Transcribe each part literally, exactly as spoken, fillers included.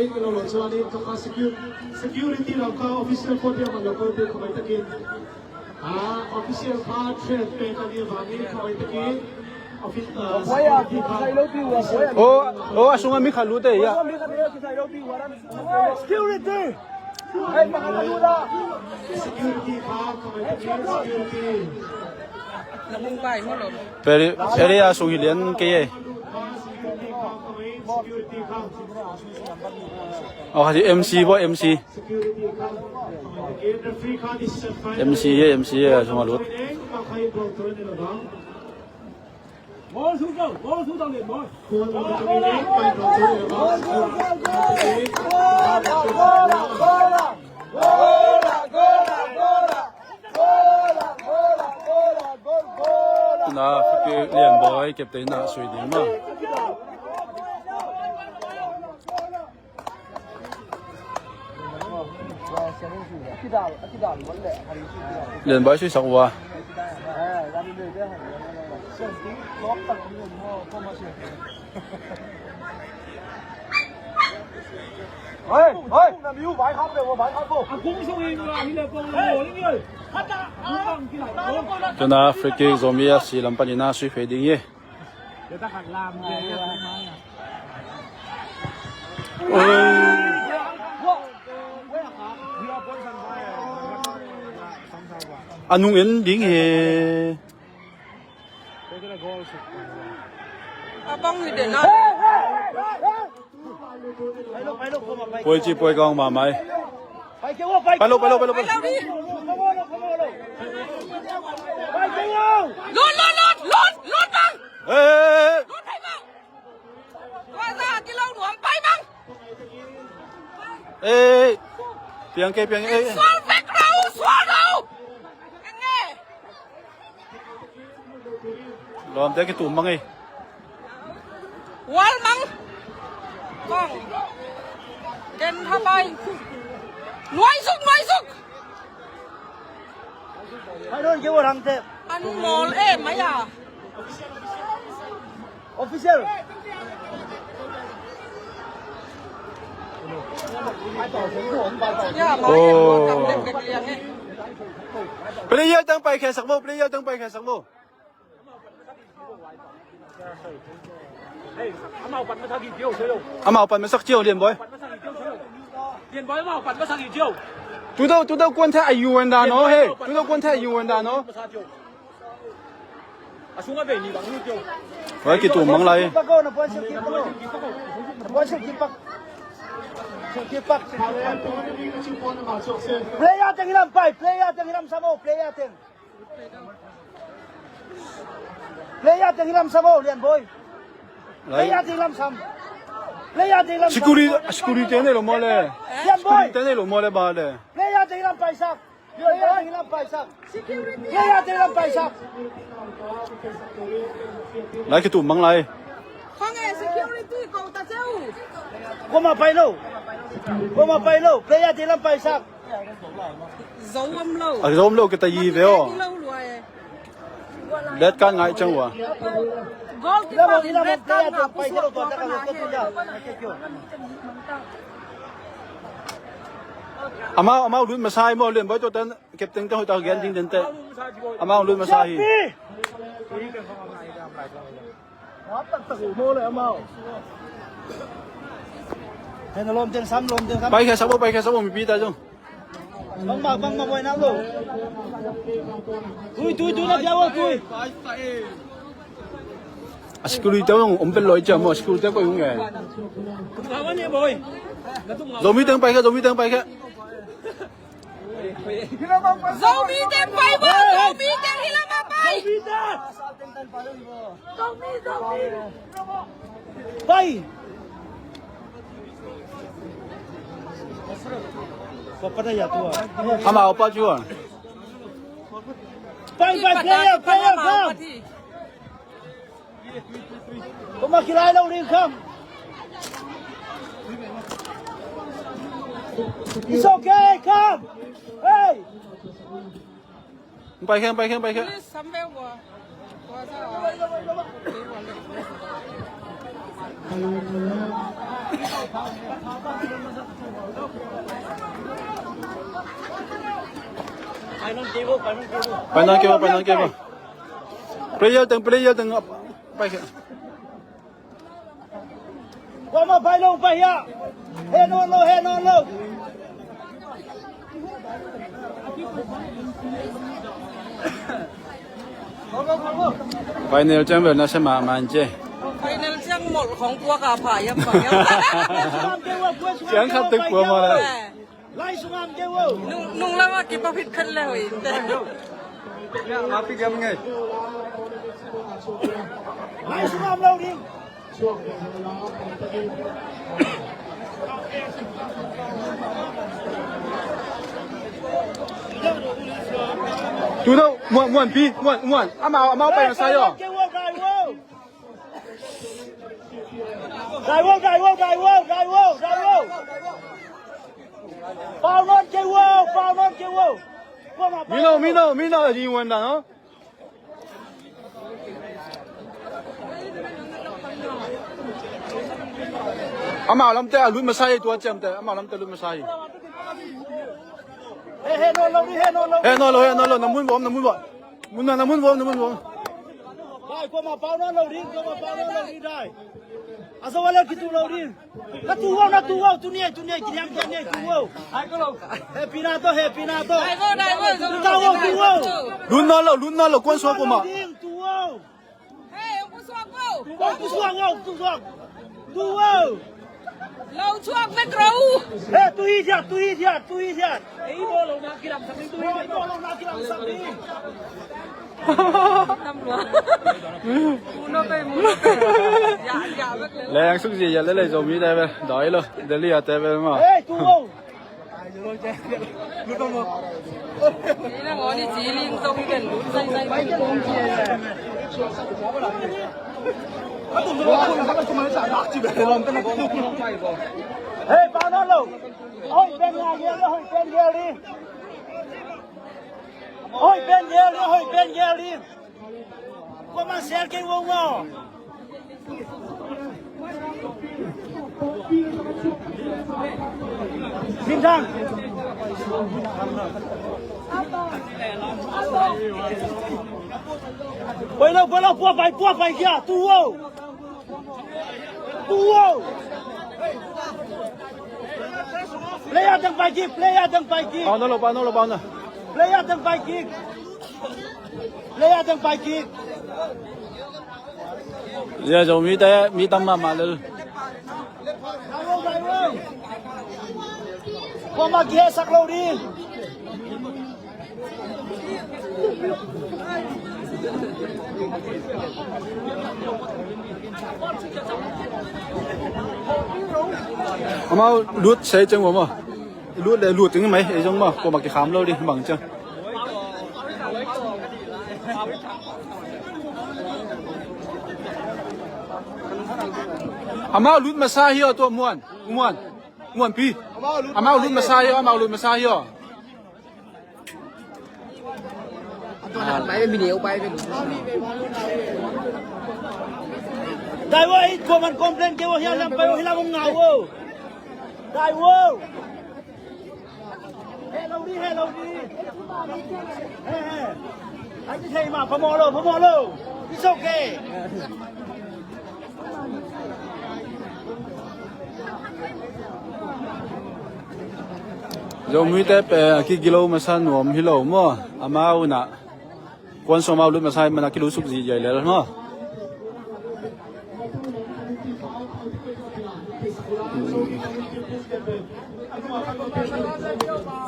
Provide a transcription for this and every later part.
Lo lo chuan in kha security, security lo kha official pawh te a man lo kal te khamai takin. A official kha threat pek a nih avangin khamai takin. Office, ah, security kha. Oh, oh, a sunga mi khat lut e, ya. Security. Hey, pakhat a lut a. Security kha khamai takin security. Peri, peri a sung hi lian ke ye. Oh, hati M C bo, M C. M C ye, M C ye, a sung a lut. Tuna free kick Lianbawi captain-a sawi ding maw. Lianbawi sawisak ua. Tuna free kick Zomi F C lam panin a sawi phei ding hi. A nung en ding hi. A bang hi den a. Pawi chi pawi kang mah mai. Pai lo, pai lo, pai lo, pai lo. Lut, lut, lut, lut, lut bang. Eh, eh, eh. Lut hai bang. Tua za ti lo nuam pai bang. Eh, piang ke, piang, eh. Sual vek lo, sual lo. Enge. Lawmte kitum mang ei. Wal mang. Kong. Ken tha pai. Nuai zuk, nuai zuk. Hai don ke warang te. An mol e maya. Official. Ya, maya. Oh. Player tang pai khe sak mo, player tang pai khe sak mo. Amau pan masak chiu, Lianbawi. Lianbawi, amau pan masak chiu. Tu dau, tu dau kuan the a yuan dan o he. Tu dau kuan the a yuan dan o. A sunga bei ni bang ni chiu. Wai kitum mang lai. Player teng hilam pai, player teng hilam samo, player teng. Player teng hilam samo, Lianbawi. Player teng hilam sam. Player teng hilam sam. Security, security te nei lo maw le. Lianbawi. Security te nei lo maw le ba le. Player teng hilam pai sak. Player teng hilam pai sak. Player teng hilam pai sak. Lai kitum mang lai. Khang e security ko ta cheu. Koma pai lo. Koma pai lo. Player teng hilam pai sak. Zo om lo. A zo om lo ke ta yi ve o. Lo lua e. Let kan ngai chang wa. Goalkeeper in red card nga pu suak tua ka na he. Amau, amau lut masai mo, Lianbawi to tan captain ka hoi ta gen ding den te. Amau lut masai. Pai khe sabo, pai khe sabo, mipi ta jong. Bang ma, bang ma, boy, nang lo. Tui, tui, tui, na dia wo, tui. A security te jong om pel loi cha mo, security te ko yung e. Zomi teng pai khe, Zomi teng pai khe. Zomi teng pai ba, Zomi teng hilam a pai. Zomi, Zomi. Pai. Amau pa chuan. Pai, pai, player, player, come. Koma kilai lo ring, come. It's okay, come. Hey. Pai khe, pai khe, pai khe. Please, sambe wa. Wa sa. Pai nawn kei vo, pai nawn kei vo. Player teng, player teng, pai kei. Kuama pai lo, pai hia. He nawn lo, he nawn lo. Final ciang vel na se mahmah in ce. Final ciang molh khong kua ka pha hiam, pha hiam. Ciang khat tek kua mah le. Lai sungam keu o. Nung, nung lam a kipaphit khat le hoih te. Api gam ngei. Lai sungam lo ding. Tu no, muan, muan pi, muan, muan. Amau, amau pai na sa yo. Keu o, gai o. Gai o, gai o, gai o, gai o, gai o. Pau nawn keu o, pau nawn keu o. Mi no, mi no, mi no, di wan da no. Amau lam te a lut masa hi tua ciam te, amau lam te lut masa hi. He, he nawn lo, he nawn lo. He nawn lo, he nawn lo, na mun vom, na mun vom. Mun na, na mun vom, na mun vom. Dai, kuama pau nawn lo ding, kuama pau nawn lo ding, dai. A zo a le kitu lo ding. Na tu o, na tu o, tu ni, tu ni, kiniam, kiniam ni, tu o. He pi na to, he pi na to. Dai vo, dai vo, zo. Tu ta o, tu o. Lut nawn lo, lut nawn lo, kuan suak kuama. Ding, tu o. Hey, ong pusuak ko. Ong pusuak ko, pusuak. Tu o. Lo chuak vek ro. He, tu hi thiat, tu hi thiat, tu hi thiat. Ei, bawlona kilang sak ding, tu hi thiat. Bawlona kilang sak ding. Tam lua. Mu no pe, mu no pe. Ya, ya vek le. Leng suk zi ya le le Zomi te ve. Doi lo. Delhi a te ve ma. Hey, tu o. Hey, pau nawn lo. Hoi, pen ya, ya, hoi, pen ya, li. Hoi, pen ya, li, hoi, pen ya, li. Kuama sel kei vo vo. Sintang. Poi lo, poi lo, pua pai, pua pai kia, tu o. Tu o. Player teng pai kik, player teng pai kik. Pau nawn lo, pau nawn lo, pau nawn. Player teng pai kik. Player teng pai kik. Ya, Zomi te mi tam mahmah lel. Kuama kihesak lo ding. Amau lut sei ceng vo maw. Lut le lut ding mai, ei zong maw, kuama kikham lo ding bang ciang. Amau lut masa hi aw, tua muan, muan, muan pi. Amau lut masa hi aw, amau lut masa hi aw. Dai vo, it ko man complain ke vo, hilam pai vo, hilam ngau vo. Dai vo. He lo ding, he lo ding. He, he. Ai, ci thei mah, phamawh lo, phamawh lo. It's okay. Zomi te pen a kigilo masa nuam hi lo maw? Amau na. Kuan sawm amau lut masa hi mana kilusuk zi jai lel maw?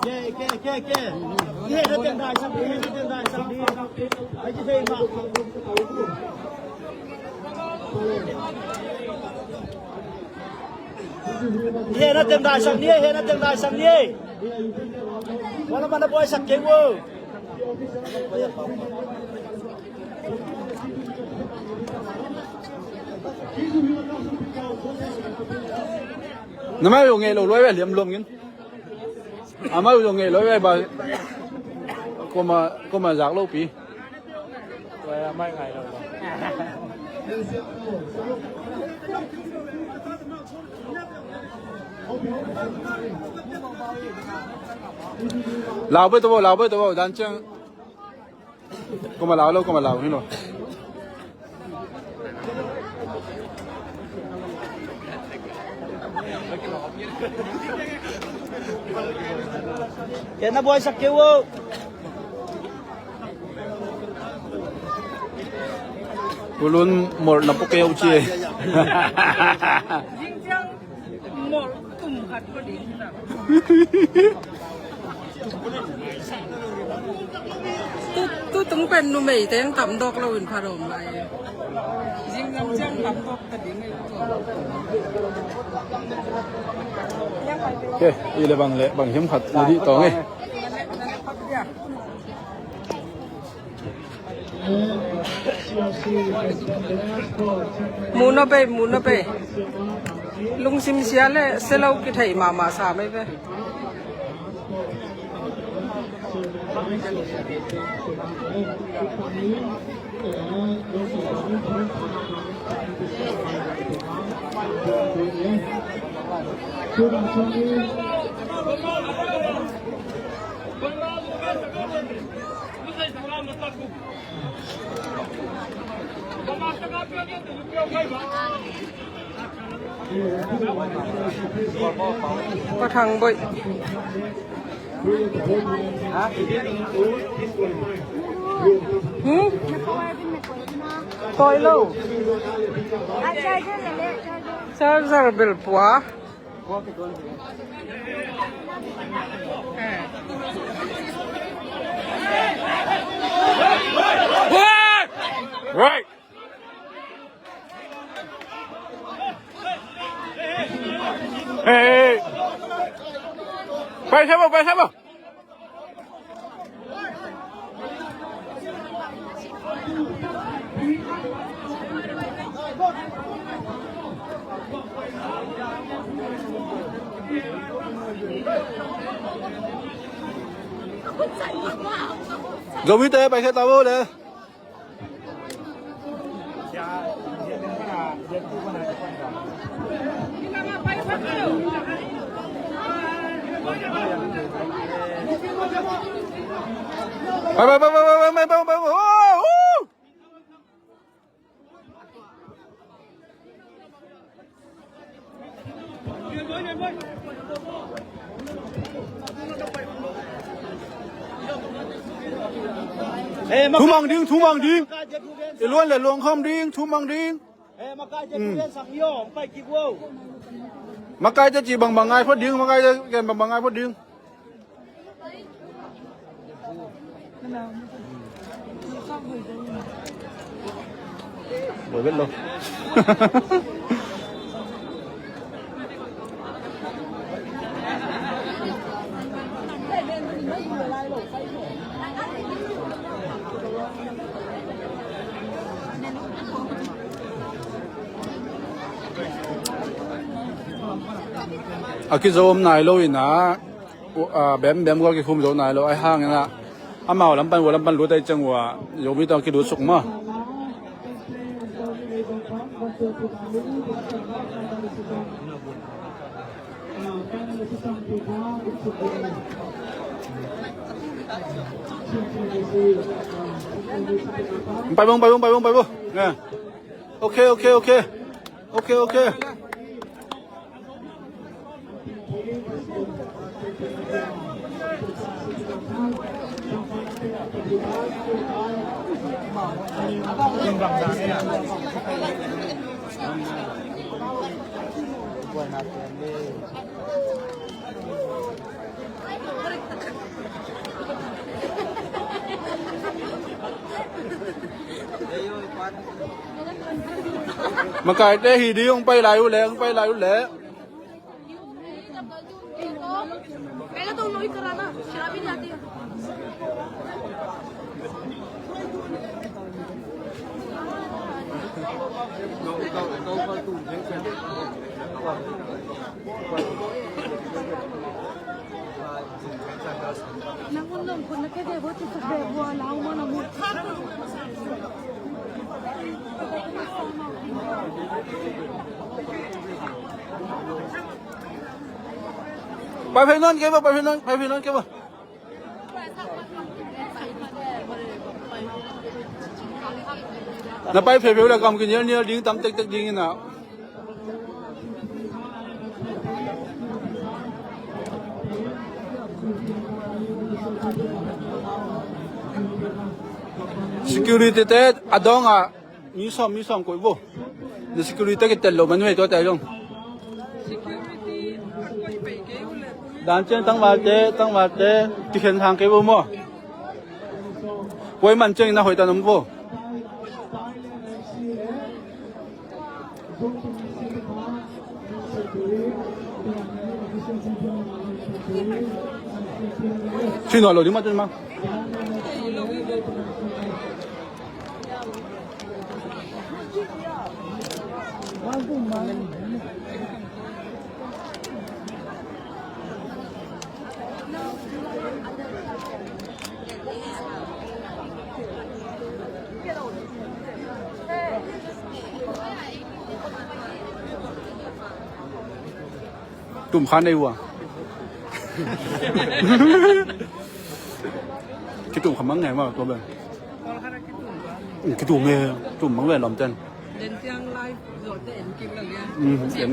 Ke, ke, ke, ke. He na teng dai sak, he na teng dai sak. Ai, ci thei mah. He na teng dai sak ni, he na teng dai sak ni. Wala mana buai sak kei vo. Na mai lo ngei lo luai ve liam luam ngin. Amau zong ngei lo ve ba. Koma, koma zak lo pi. Tua amai ngai lo. Lau bai to bo, lau bai to bo, dan chang. Ko ma lau lo, ko ma lau hi lo. Kena buai sak keu. Kulun mol na pukeu chi. Jingjiang mol tum khat ko ding na. Tu, tu tung pen numei teng tam dok lo in pha rom lai. Jingjiang tam dok ka ding. Ke, i le bang le, bang hiam khat na di tong e. Mu na pe, mu na pe. Lungsim sia le, selo ki thei mama sa mai pe. Pathang boy. Hmm? Toy lo. Charger bel pua. Right. Hey. Pai sabo, pai sabo. Zomi te pai khe tabo le. Bye, bye, bye, bye, bye, bye, bye, bye. Oh, oh. Thumang ding, thumang ding. I luan le luang kham ding, thumang ding. Makai te chi bang bang ngai phot ding, makai te ken bang bang ngai phot ding. Boi bet lo. A kizom nai lo ina. Bem bem gua kikhum zo nai lo ai hang ina. Amau lam pan, gua lam pan lut ai chang ua. Zomi tang kilut suk ma. Pai bong, pai bong, pai bong, pai bong. Nè. Ok, ok, ok. Ok, ok. Makai te hi ding, hong pai lai uh leh, hong pai lai uh leh. Pai phei nawn kei vo, pai phei nawn, pai phei nawn kei vo. Na pai phei phei le kam kinial nial ding, tam tek tek ding ina. Security te a dawng a mi sawm, mi sawm koih vo. Na security te kitel lo man hei tua te zong. Dan cian tangval te, tangval te, ti khen hang kei vo maw. Puai man ciang ina hoi ta nom vo. Chin lo di ma chin ma. Tum khan ei ua. Kitum kha mang ngai ma tua ben. Kitum e, tum mang ve lom ten. Len tiang live zo te en kik la lia. Mm, en.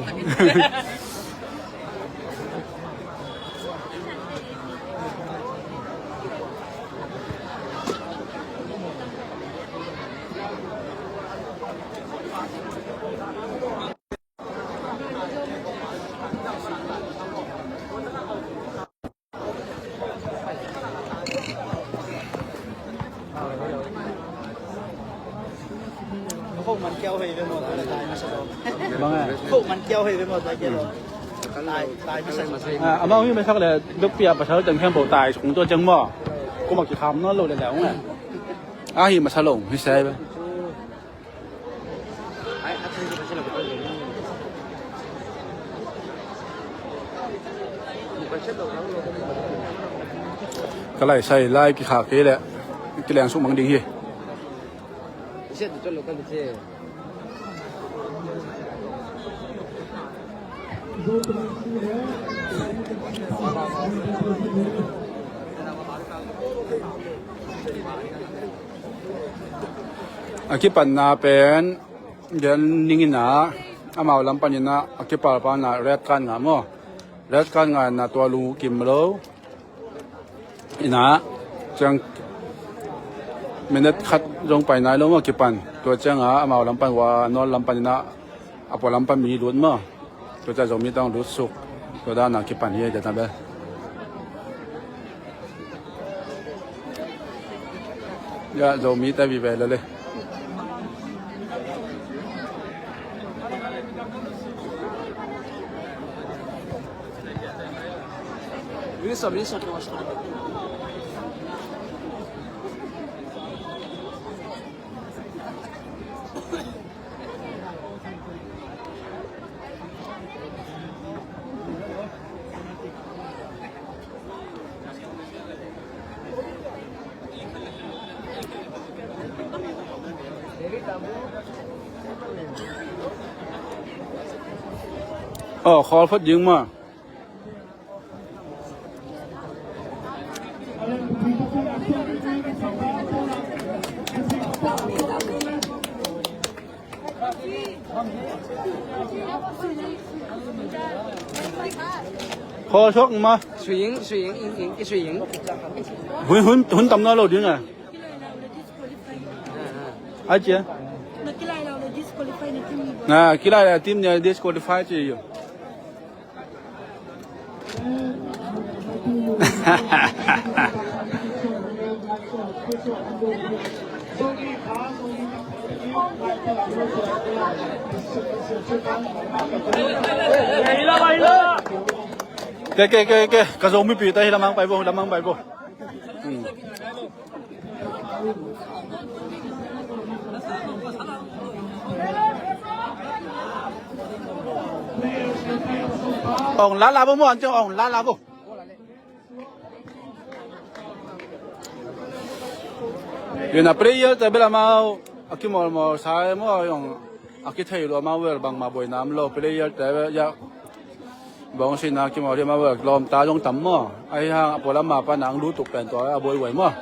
Khawh man kiau hei ve maw, tai masa lo. Bang e? Khawh man kiau hei ve maw, tai kia lo. Tai, tai masa lo. Ah, amau hi masak le, duk pia pasal teng khempeuh tai sung tua ciang maw. Kum a kikham nawn lo le le ung e. A hi masa lo, hi sai ve. Ka lai sai lai kikhak kei leh kileng suk mang ding hi. A kipanna pen gen ning ina, amau lam pan ina a kipal pana red card ngah maw? Red card ngah ina tua lung kim lo. Ina ciang minute khat zong pai nai lo maw kipan. Tua cianga amau lam pan ua nawl lam pan ina a pua lam pan mi lut maw? Tua ciang Zomi tawng lut suk. Tua dana kipan hi dana bel. Ya, Zomi te vive lele. Aw, khawl phot ding maw? Khawl suak maw? Swing, swing, ing, ing, i swing. Hun, hun, hun tam nawn lo ding a. Ai cia. Na kilai la team nia disqualify ci yo. Ke, ke, ke, ke, ka Zomi pi ta hi lamang pai vo, lamang pai vo. Hmm. Ong la la bo mo, an ciang ong la la bo. Yun a player te bel amau a kimawlmawl sa e maw, yong a kithei lo amau vel bangmah buaina om lo, player te bel ya. Bawng sihna kimawl hi mah, lawmta zong tam maw? Ahi hang a pualam a pan ang lutuk pen tua a buaihuai maw?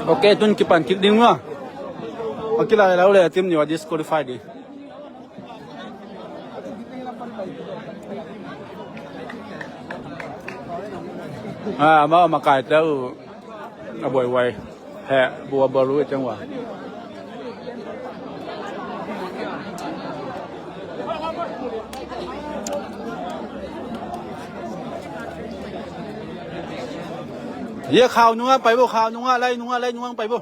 Ok, tun kipan kik ding maw? A kilai lo le team nih a disqualify ding. Ah, amau a makaite uh a buaihuai. He, bua baru ciang ua. Ye, khau nunga pai bo, khau nunga, lai nunga, lai nunga pai bo.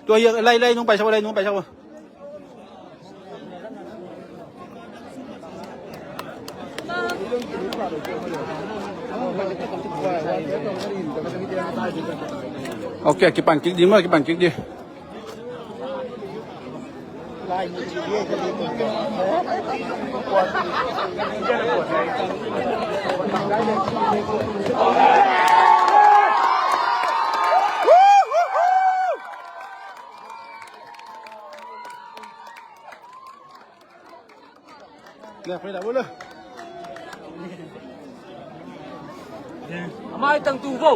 Tua hi, lai, lai nung pai sa, lai nung pai sa. Ok, kipan kik di maw, kipan kik di. Amai tang tu vo.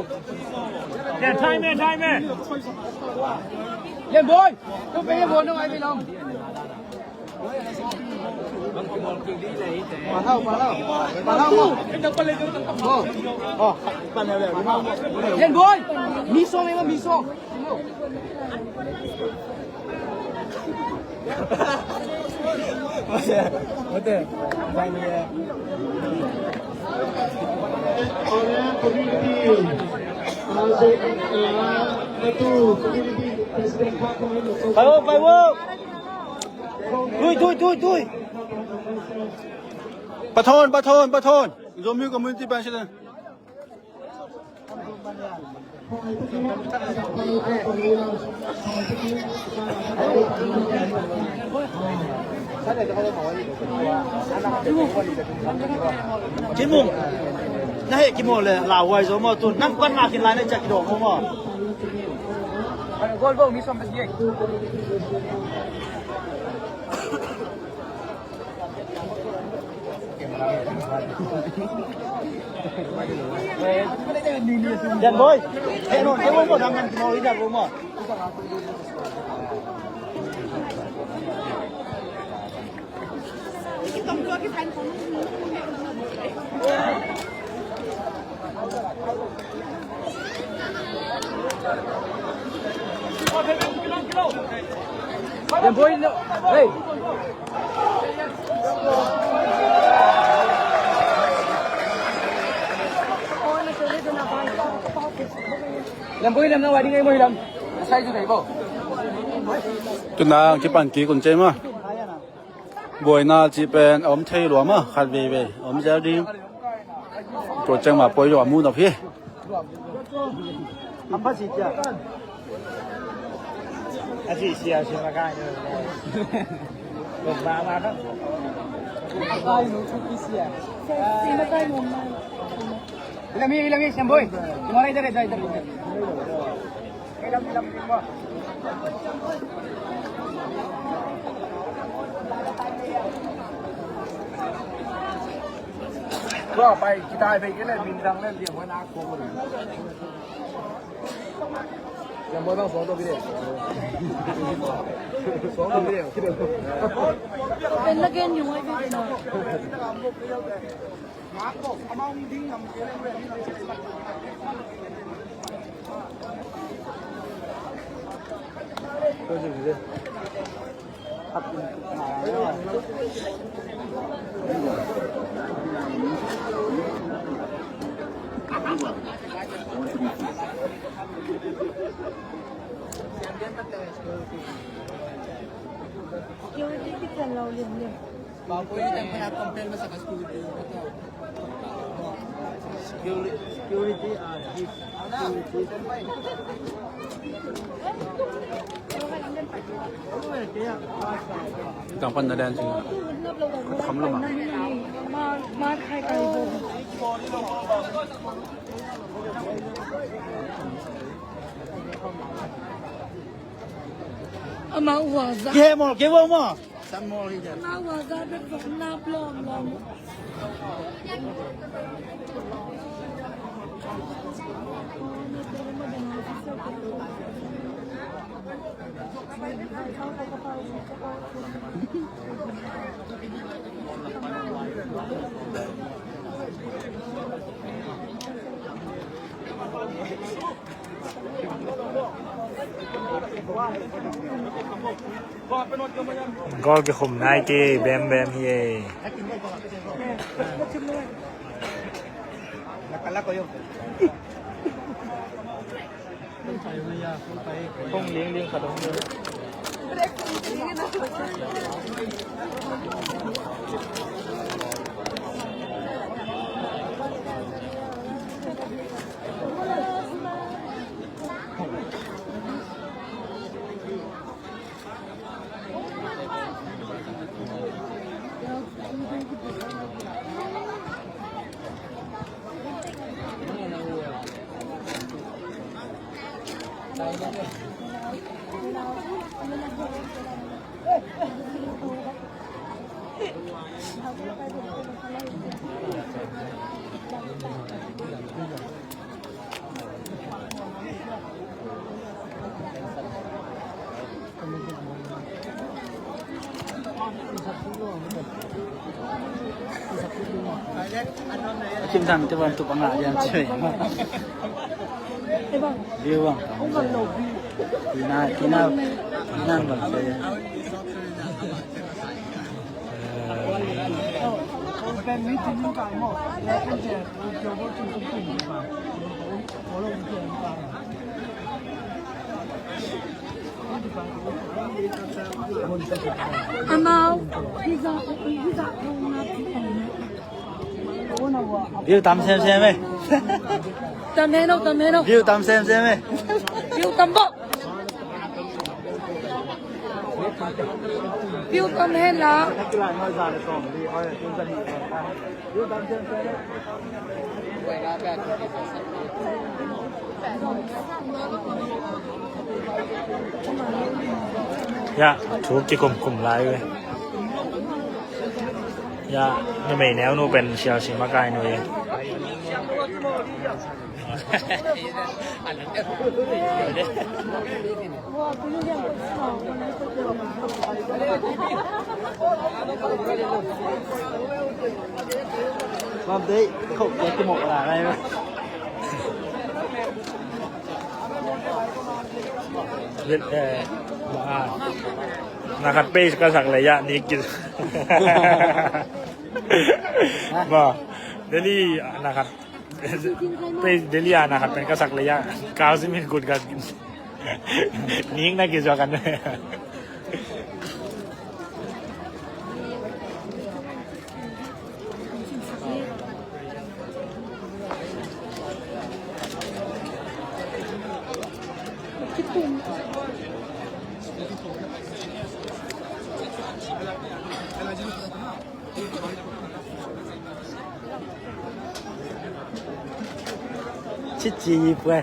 Yen boy, tu pe yen boy, no ai mi long. Yen boy, mi song, mi song. Pai vo, pai vo. Tui, tui, tui, tui. Pathawn, pathawn, pathawn. Zomi community president. Kimung, na heh kimawl le lauhuai zaw maw, tun nang pan ngah khin lai na ciah kidawk maw maw. Goal bo, mi sawm ka si ei. Yan boy. Hey, no, hey, one more time, man. No, he got one more. Yan boy, no. Hey. Lam boy, lam na wadi ngai boy, lam. Sai tu dai bo. Tuna kipan kik un cei maw. Buaina cih pen a om thei lua maw, khat veivei a om zel ding. Tua ciang mah poi lua mu nop hi. Ilami, ilami, Siamboy. Tumara idhar, idhar, idhar. Tua pai, kita pai kele, mindang le, dia mana aku. Siamboy bang, suang tu bide. Suang tu bide. Pen la gen yung ai bide na. Security ki chan lo lian lian. Security, security, ah, security. Tang pan na dan sing. Kham lo ma. Ma, ma khai kai bo. Ama uaza. Ye mo, ke wo mo. San mo li de. Ama uaza be fo na blo mo. Goal kikhum nai ke, bem bem hi e. Hong ling ling khat hong ling. Kim dan te van tu banga dia che. View bang. Tina, tina, tina bang che. Amau, pizza, pizza. View tam sem sem e. Tam hen o, tam hen o. View tam sem sem e. View tam bo. View tam hen la. Ya, thu kikum kum lai ve. Ya, numei neu nu pen sial si makai nu ye. Mam dei, khop dei ki mo la lai. Bil, eh, ma, na khat page ka sak le ya ni ki. Ma, deli na khat page deli na khat pen ka sak le ya. Ka si min good ka. Ning na ki jo kan. Chichi pwe.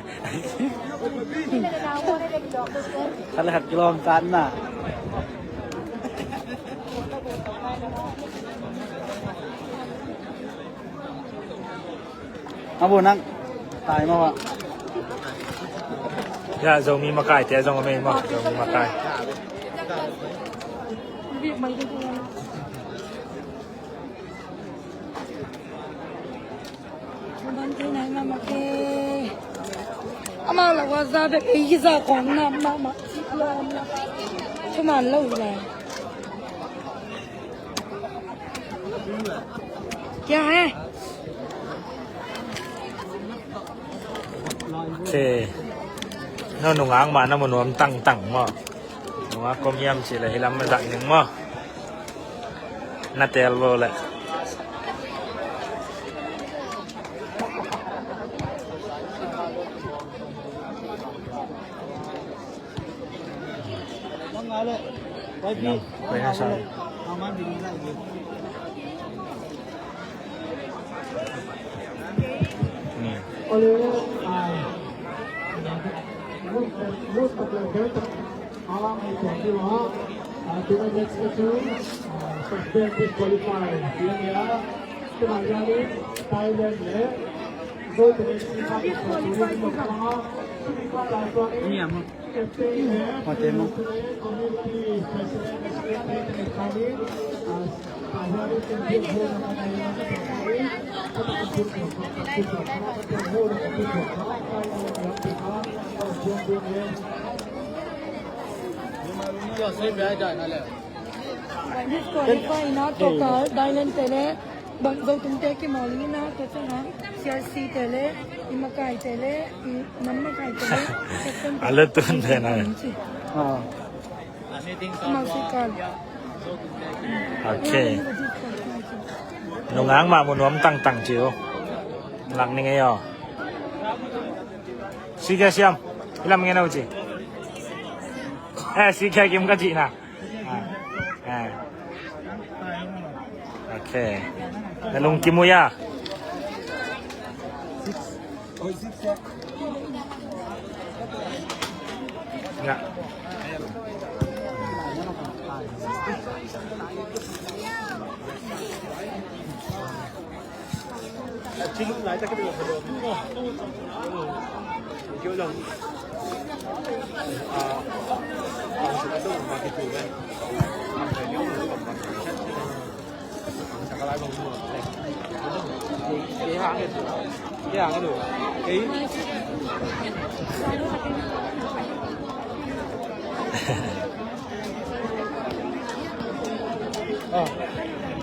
Kala hat kilom tan na. Abo nang tai ma wa. Ya, Zomi makai te, Zomi ma, Zomi makai. Ama la wa za de, ei za kong na ma ma. Thuman lo la. Kya hai? Okay. No, nungang ma na mo nuam tang tang mo. Nunga kom yam si le hilam ma dak ning mo. Na tel bo le. Nam, kaya sa. Hmm. Most of the belt are in Tokyo. Uh, to the next session, uh, suspend disqualify. Here we are. Thailand le. Go to the next session. Ni amo. Mate mo. Disqualify na tawh kal, Thailand te le, bang Zotung te kimawh ding na, tua ciang a, C R C te le, i makai te le, i nam makai te le, captain te. A le tun te na. Ah. Amau si kal. Ok. Nungak mah mu nuam tangtang ciu. Lang ni ngei aw. Sige siam. Ilam ngei na uci. Eh, sige kim ka ci na. Ah. Eh. Ok. Na lungkim uh ya. Ya.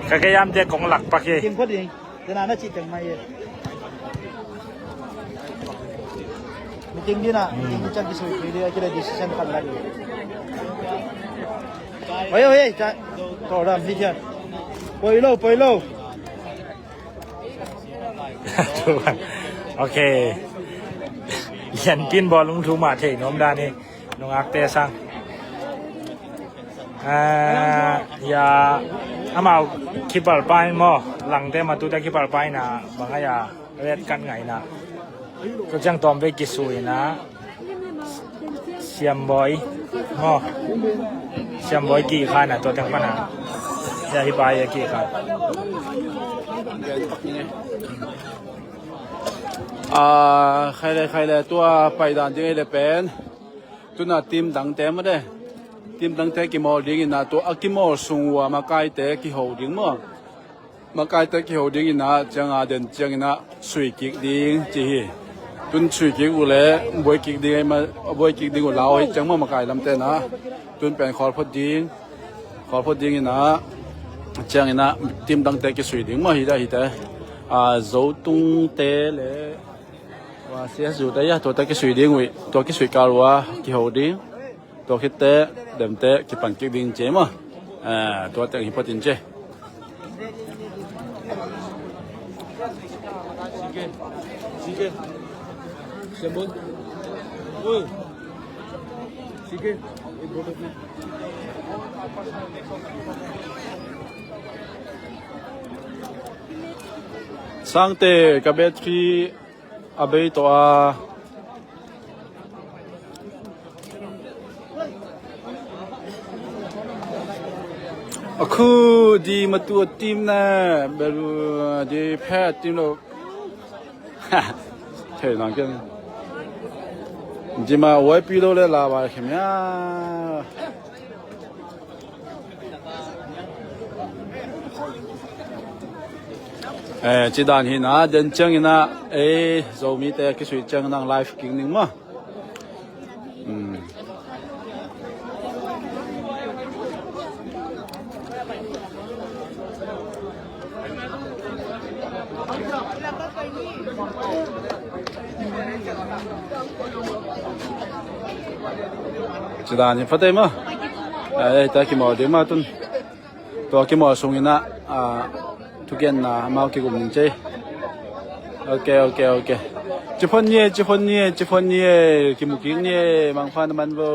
Ka ke yam te kong lak pak hi. Kim phot ding. Tena na ci teng mai ye. Meeting dina, meeting di chan kisui pui di, akila decision khat la di. Oi, oi, oi, cha. To ram hi cha. Poi lo, poi lo. Ok. Yan kin bawlung thu mah thei nuam dan hi. Nungakte sang. Ah, ya, amau kipal pain maw, Langte Matute kipal pain a, bang a ya, red card ngaihna. Tua ciang tawm vei kisui na, Siambawi maw, Siambawi kikhan a, tua teng pan a. Ya, hi pa ya kikhan. Ah, khai le, khai le, tua pai dan ding ei le pen. Tuna team dangte maw de. Team dangte kimawl dingin a, tua a kimawl sung ua makaite kiho ding maw. Makaite kiho dingin a, ciang a den ciangin a sui kik ding ci hi. Tun sui kik uh le buai kik ding ei ma, buai kik ding uh lau hi ciang maw makai lamte na. Tun pen khawl phot ding. Khawl phot dingin a, ciangin a team dangte kisui ding maw hi da hi te. A, Zotungte le Ua, C S U te ia, tuate kisui ding uh, tua kisui kal ua, kiho ding. Tua khit te, demte, kipan kik ding ci maw. Eh, tuate hi phot in ci. Sangte, ka battery a bei tawh a. A khu di matu a tim na, belu di phe a tim lo. Thei nang ken. Di ma wai pi lo le la ba khem ya. Eh, ci dan hi na, den ciangin a, eh, Zomite kisui ciangin a live kik ning maw. Hmm. Ci dan hi phate maw. Eh, ta kimawl ding maw tun. Tua kimawl sungin a, a, thugenna amau kigum ning ci. Ok, ok, ok. Ci phot ni e, ci phot ni e, ci phot ni e, kimu kik ni e, mangpha na man vo.